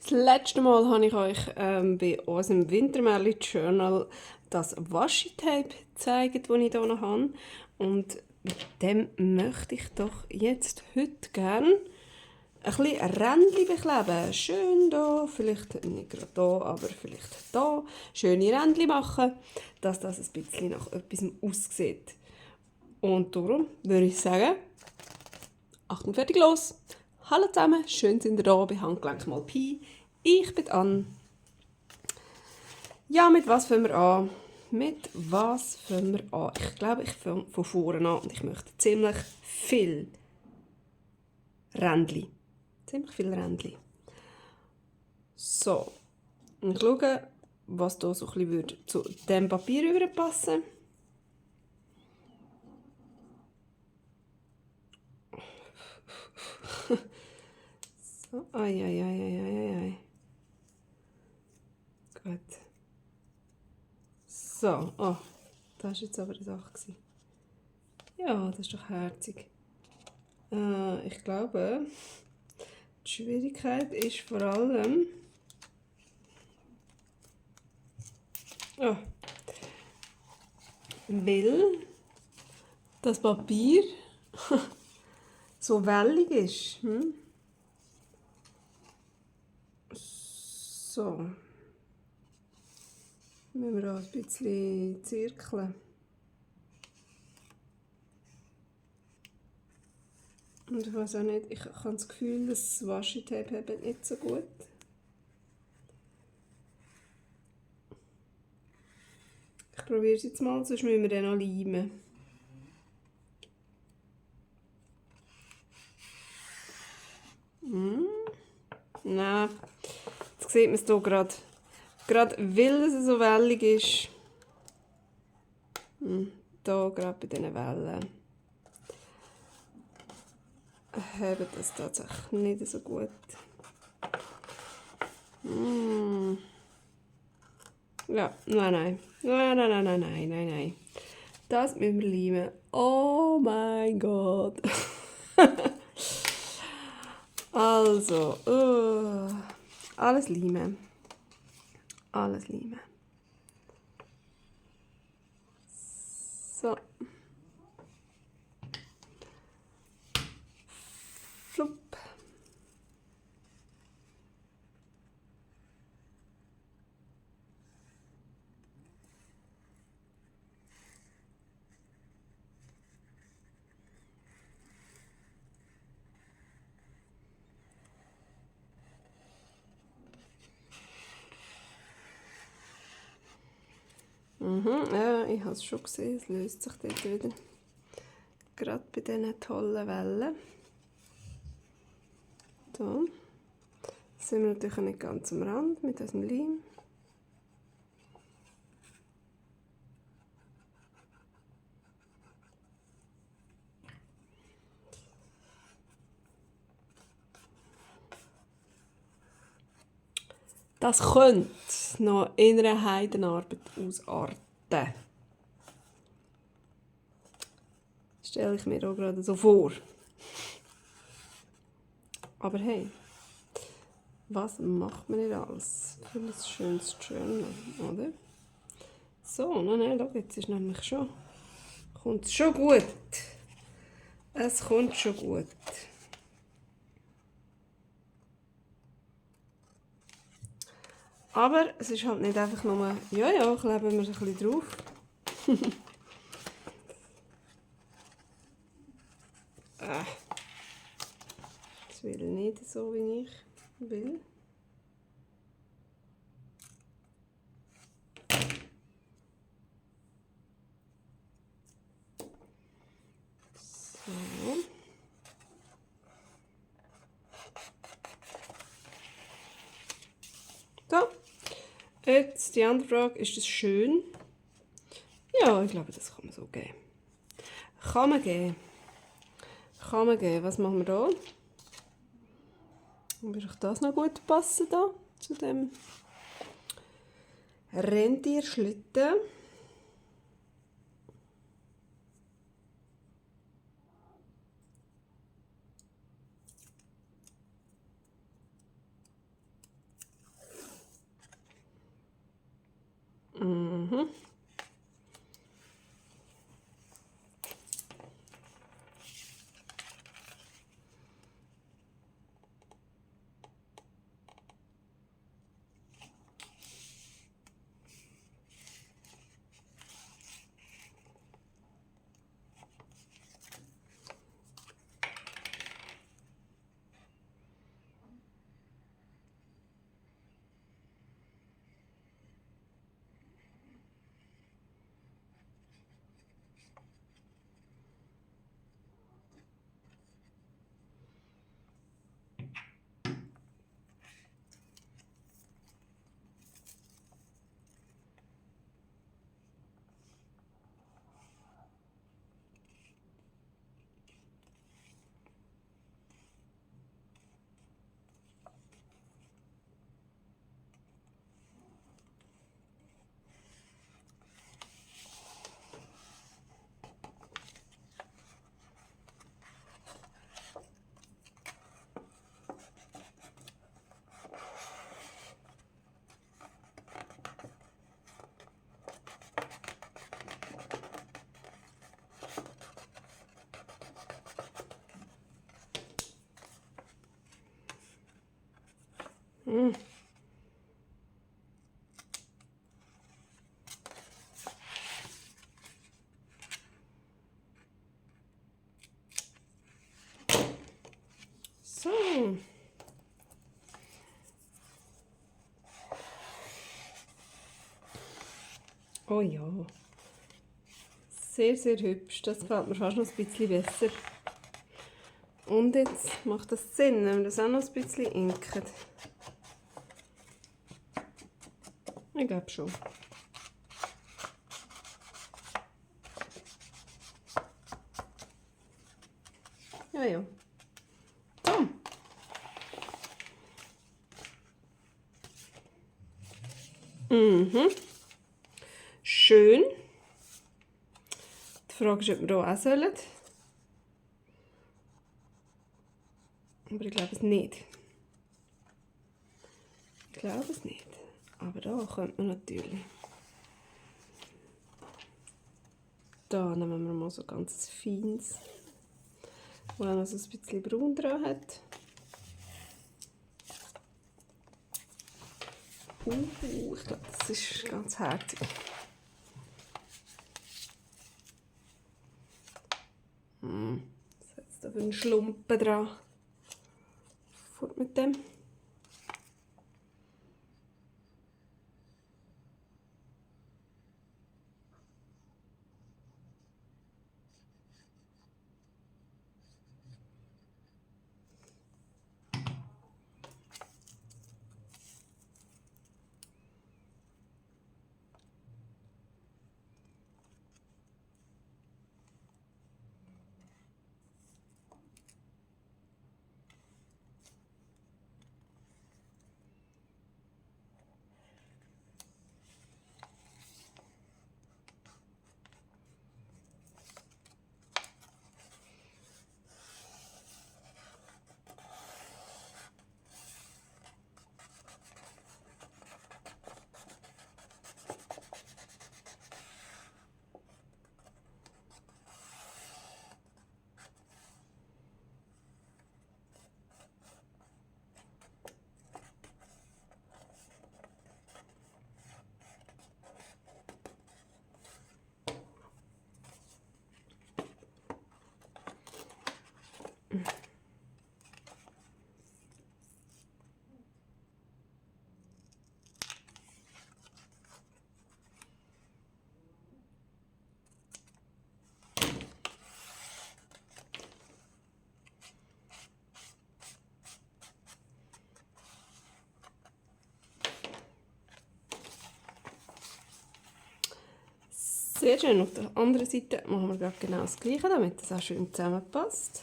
Das letzte Mal habe ich euch bei unserem Wintermärli Journal das Washi-Tape gezeigt, das ich hier noch habe. Und mit dem möchte ich doch jetzt heute gerne ein bisschen Rändchen bekleben. Schön da, vielleicht nicht gerade da, aber vielleicht da. Schöne Rändchen machen, dass das ein bisschen nach etwas aussieht. Und darum würde ich sagen, Achtung, fertig, los! Hallo zusammen, schön sind ihr da bei Handgelenk mal Pi. Ich bin Ann. Ja, mit was fangen wir an? Mit was fangen wir an? Ich glaube, ich fange von vorne an und ich möchte ziemlich viel Rändchen. Ziemlich viel Rändchen. So, und ich schaue, was hier so ein bisschen würde zu diesem Papier überpassen. So, ai. Gut. So, oh, das war jetzt aber eine Sache. Ja, das ist doch herzig. Ich glaube, die Schwierigkeit ist vor allem... Oh, weil das Papier so wellig ist. So. Müssen wir auch ein bisschen zirkeln. Und ich weiß auch nicht, ich habe das Gefühl, das Washi-Tape hat nicht so gut. Ich probiere es jetzt mal, sonst müssen wir den noch leimen. Nein, jetzt sieht man es hier gerade. Gerade weil es so wellig ist. Hier gerade bei diesen Wellen. Haben das tatsächlich nicht so gut. Ja, nein. Das müssen wir leimen. Oh mein Gott. Also, alles leimen. Alles leimen. So. Flupp. Ja, ich habe es schon gesehen, es löst sich dort wieder. Gerade bei diesen tollen Wellen. So. Jetzt sind wir natürlich nicht ganz am Rand mit unserem Leim. Das könnte noch in einer Heidenarbeit ausarten. Stelle ich mir auch gerade so vor. Aber hey, was macht man nicht alles für ein schönes Journal, oder? So, nein, schau, jetzt ist nämlich schon... Kommt es schon gut. Es kommt schon gut. Aber es ist halt nicht einfach nur, ja, kleben wir es ein bisschen drauf. Das will nicht so, wie ich will. So. So. Jetzt die andere Frage, ist das schön? Ja, ich glaube, das kann man so geben. Kann man geben. Was machen wir da? Würde ich das noch gut passen da zu dem Rentierschlitten? Mhm. Mm. So. Oh ja. Sehr, sehr hübsch. Das gefällt mir fast noch ein bisschen besser. Und jetzt macht das Sinn, wenn wir das auch noch ein bisschen inken. Ich glaube schon. Ja, ja. So. Mhm. Schön. Die Frage ist, ob wir hier auch sollen. Aber ich glaube es nicht. Ich glaube es nicht. Aber da könnte man natürlich. Da nehmen wir mal so ganz feines, wo noch so ein bisschen braun dran hat. Ich glaube, das ist ganz herzig. Was hat es da für einen Schlumpen dran? Fort mit dem. Sehr schön. Auf der anderen Seite machen wir gerade genau das Gleiche, damit das auch schön zusammenpasst.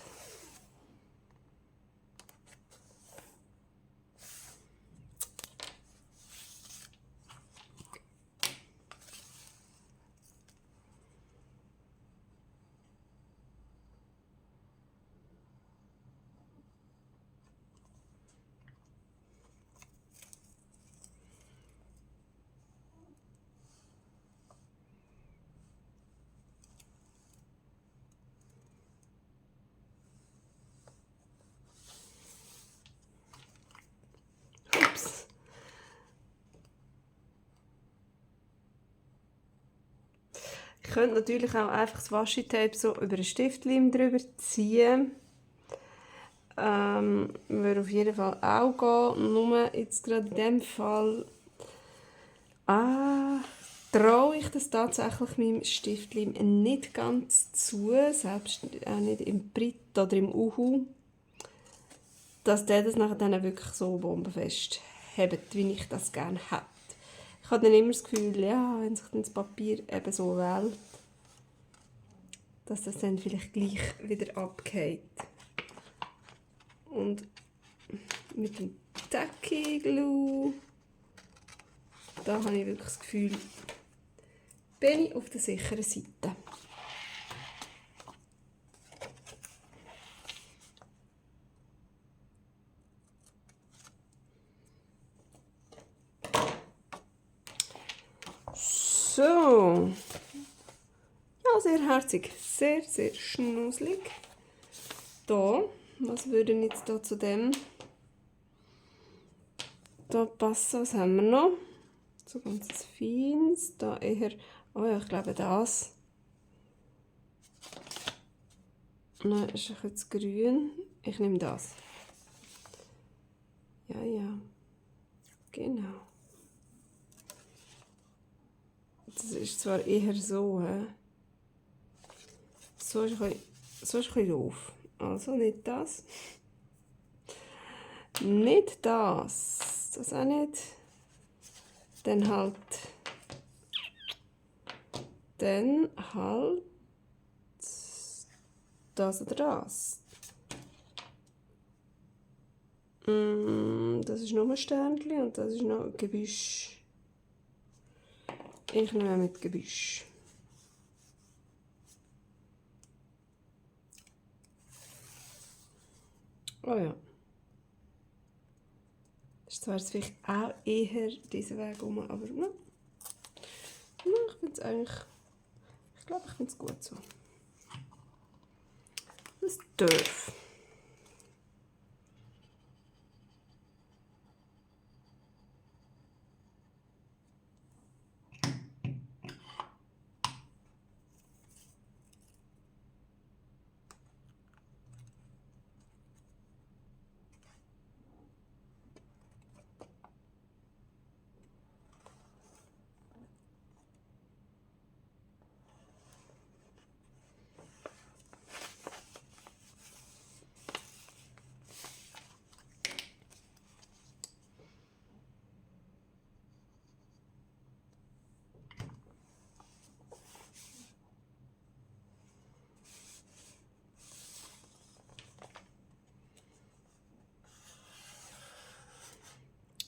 könnt natürlich auch einfach das Washi-Tape so über einen Stiftleim drüber ziehen. Würde auf jeden Fall auch gehen. Nur jetzt gerade in dem Fall traue ich das tatsächlich meinem Stiftleim nicht ganz zu, selbst auch nicht im Brit oder im Uhu, dass der das nachher dann wirklich so bombenfest hebt, wie ich das gerne hätte. Ich habe dann immer das Gefühl, ja, wenn sich dann das Papier eben so wählt, dass das dann vielleicht gleich wieder abgeht. Und mit dem Tacky Glue, da habe ich wirklich das Gefühl, bin ich auf der sicheren Seite. So. Ja, sehr herzig. Sehr, sehr schnusselig. Da, was würde jetzt da zu dem da passen? Was haben wir noch? So ganz feines. Da eher, oh ja, ich glaube das. Nein, ist ein bisschen zu grün. Ich nehme das. Ja, ja. Genau. Das ist zwar eher so, he? So ist ein bisschen doof. Also nicht das. Nicht das. Das auch nicht. Dann halt das oder das. Das ist nur ein Sternchen und das ist noch ein Gebüsch. Ich nehme mit Gebüsch. Oh ja. Das ist zwar jetzt vielleicht auch eher diesen Weg rum, aber ne? Ich finde es eigentlich... Ich glaube, ich finde es gut so. Das darf.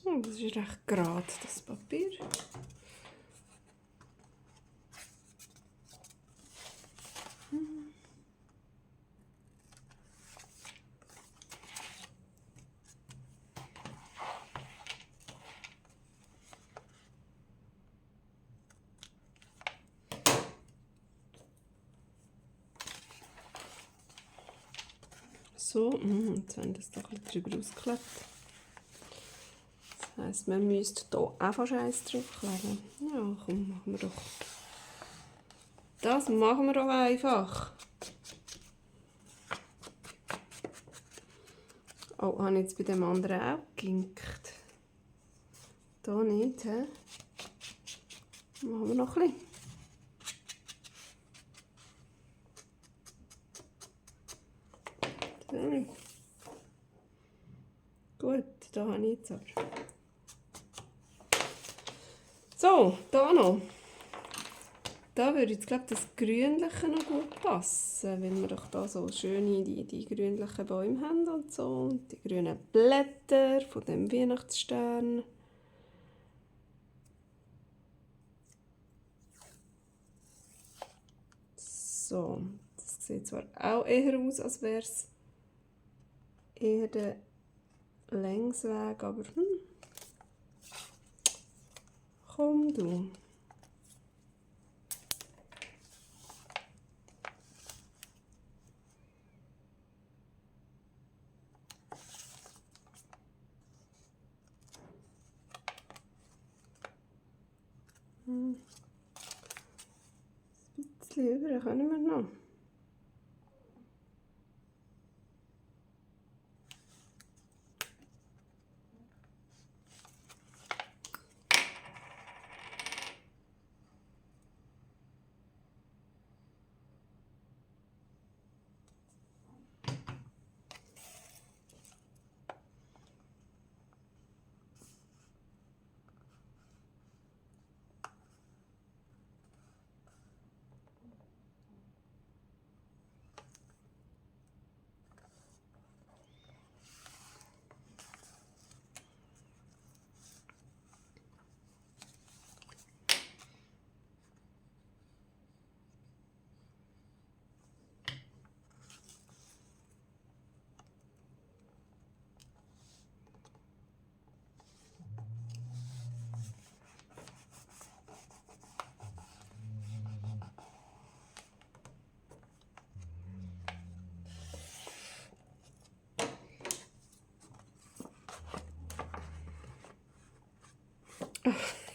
Oh, das ist recht gerade, das Papier. So, jetzt haben wir das doch ein bisschen drüber ausgeklebt. Das heisst, man müsste hier auch fast eins draufkleben. Ja, komm, machen wir doch. Das machen wir doch einfach. Oh, habe ich jetzt bei dem anderen auch geginkt? Da nicht, hä? Machen wir noch ein bisschen. So. Gut, da habe ich jetzt aber. So, da noch. Da würde jetzt, glaube ich, das Grünliche noch gut passen, weil wir doch da so schöne, die grünlichen Bäume haben und so. Und die grünen Blätter von dem Weihnachtsstern. So, das sieht zwar auch eher aus, als wäre es eher der Längsweg, aber komm du. Ein bisschen über, können wir noch.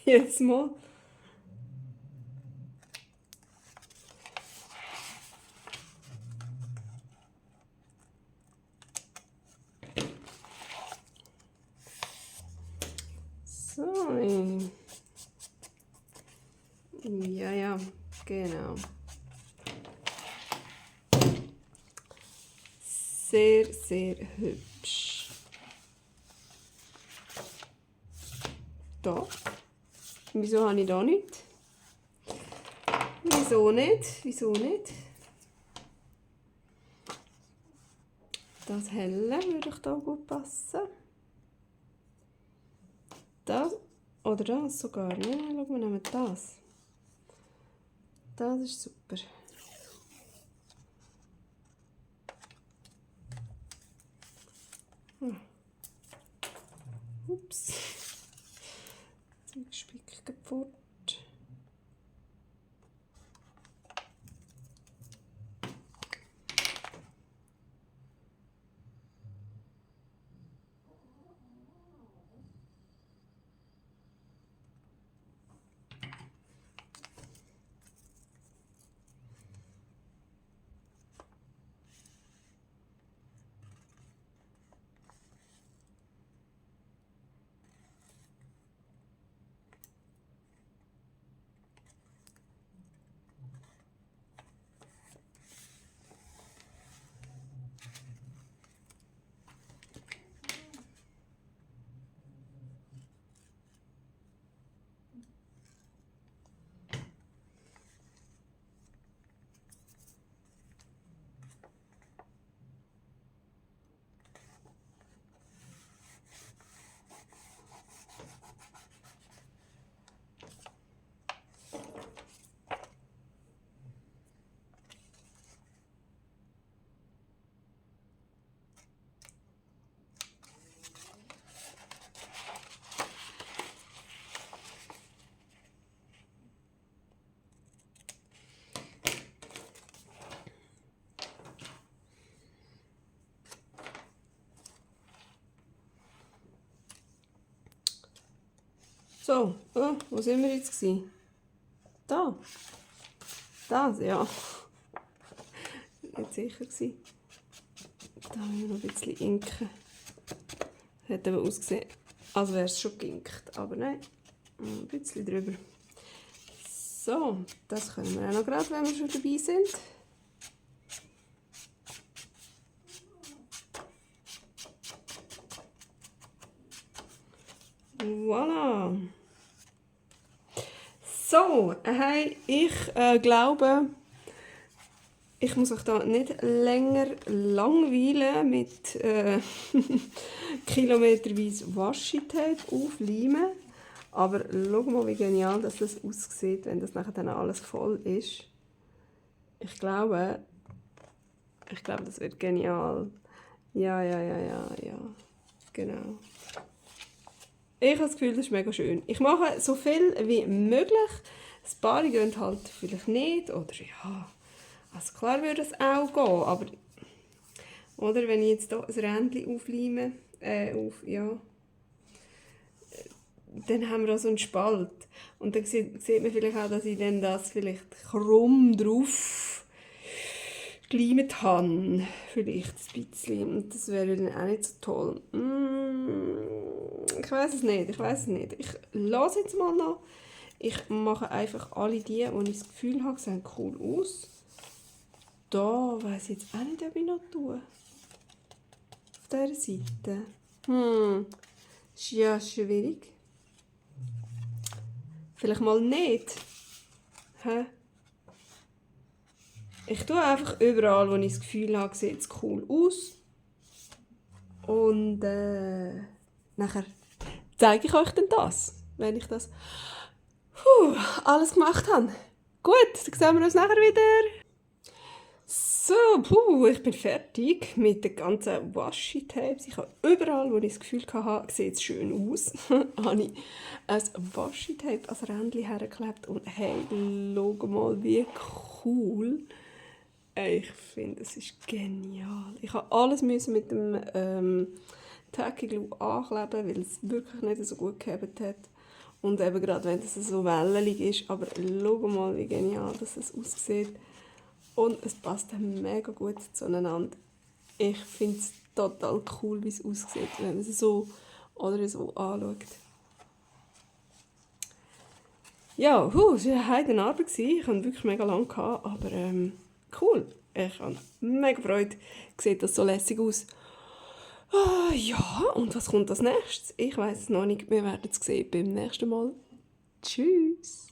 Jetzt mal. So. Ja, ja, genau. Sehr, sehr hübsch. Da. Wieso habe ich da nicht? Wieso nicht? Wieso nicht? Das Helle würde ich da gut passen. Das oder das sogar. Ja, schau, wir nehmen das. Das ist super. Ups. Das spickt fort. So, wo sind wir jetzt gewesen? Da. Das, ja. Nicht sicher gewesen. Da haben wir noch ein bisschen inken. Hätte aber ausgesehen, als wäre es schon geинkt. Aber nein, ein bisschen drüber. So, das können wir auch noch gerade, wenn wir schon dabei sind. Voilà. So, hey, ich glaube, ich muss euch da nicht länger langweilen mit kilometerweise Washi-Tape aufleimen. Aber schau mal, wie genial das aussieht, wenn das nachher dann alles voll ist. Ich glaube, das wird genial. Ja. Genau. Ich habe das Gefühl, das ist mega schön. Ich mache so viel wie möglich. Ein paar gehen halt vielleicht nicht. Oder ja, also klar würde es auch gehen. Aber, oder wenn ich jetzt hier ein Rändchen aufleime, dann haben wir auch so einen Spalt. Und dann sieht man vielleicht auch, dass ich dann das vielleicht krumm drauf geleimt habe. Vielleicht ein bisschen. Und das wäre dann auch nicht so toll. Ich weiß es nicht, Ich lasse jetzt mal noch. Ich mache einfach alle die, wo ich das Gefühl habe, sehen cool aus. Da weiss ich jetzt auch nicht, ob ich noch tue. Auf dieser Seite. Ist ja schwierig. Vielleicht mal nicht. Hä? Ich tue einfach überall, wo ich das Gefühl habe, sieht es cool aus. Und nachher zeige ich euch dann das, wenn ich das alles gemacht habe. Gut, dann sehen wir uns nachher wieder. So, ich bin fertig mit den ganzen Washi-Tapes. Ich habe überall, wo ich das Gefühl hatte, sieht es schön aus, habe ich ein Washi-Tape als Rändchen hergeklebt. Und hey, schau mal, wie cool. Ich finde, es ist genial. Ich habe alles mit dem Tacky Glue ankleben, weil es wirklich nicht so gut gehabt hat. Und eben gerade wenn es so wellig ist. Aber schau mal, wie genial das aussieht. Und es passt mega gut zueinander. Ich finde es total cool, wie es aussieht, wenn man es so oder so anschaut. Ja, es war eine heide Arbeit. Ich hatte wirklich mega lange, aber cool. Ich habe mega Freude. Sieht das so lässig aus. Ja, und was kommt als nächstes? Ich weiß es noch nicht. Wir werden es sehen beim nächsten Mal. Tschüss.